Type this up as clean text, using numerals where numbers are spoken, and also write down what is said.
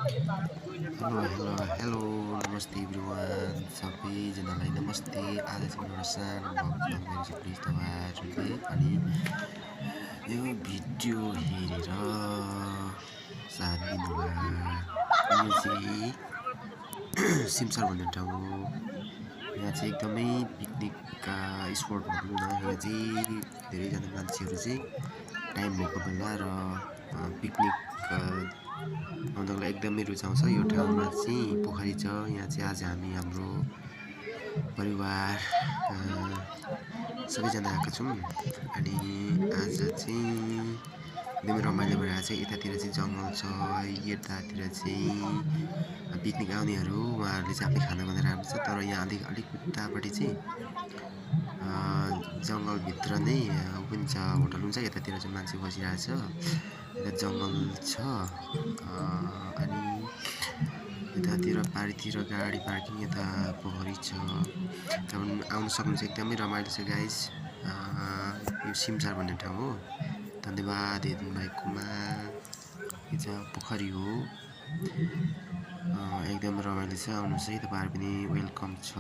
Hello नमस्ते everyone सबैजनालाई नमस्ते। आज चाहिँ एउटा सानो भ्लगमा मेरो चाहिँ प्लिज तपाईँहरूले अनि यो भिडियो हेरेर साथ दिनुहोला। अनि यो चाहिँ सिमसार भन्ने ठाउँ हो। यहाँ चाहिँ एकदमै पिकनिकका स्पट भनौँ न। यहाँ चाहिँ धेरैजना मान्छेहरू चाहिँ टाइम भएको बेला र पिकनिक आउनको लागि एकदमै रुचाउँछ। यो ठाउँमा चाहिँ पोखरी छ। यहाँ चाहिँ आज हामी हाम्रो परिवार सबैजना आएका छौँ। अनि आज चाहिँ एकदमै रमाइलो भइरहेको छ। यतातिर चाहिँ जङ्गल छ, यतातिर चाहिँ पिकनिक आउनेहरू उहाँहरूले चाहिँ आफै खाना बनाएर आएको छ। तर यहाँ अलिक उतापट्टि चाहिँ जङ्गलभित्र नै ऊ पनि छ, होटल पनि छ। यतातिर चाहिँ मान्छे बसिरहेको छ, यता जङ्गल छ। अनि यतातिर पारितिर गाडी पार्किङ, यता पोखरी छ। तपाईँ आउन सक्नुहुन्छ, एकदमै रमाइलो छ गाइस। यो सिमसार भन्ने ठाउँ हो। धन्यवाद हेर्नुभएकोमा। यो चाहिँ पोखरी हो। एकदम रमाइलो छ, आउनुहोस् है, तपाईँहरू पनि वेलकम छ।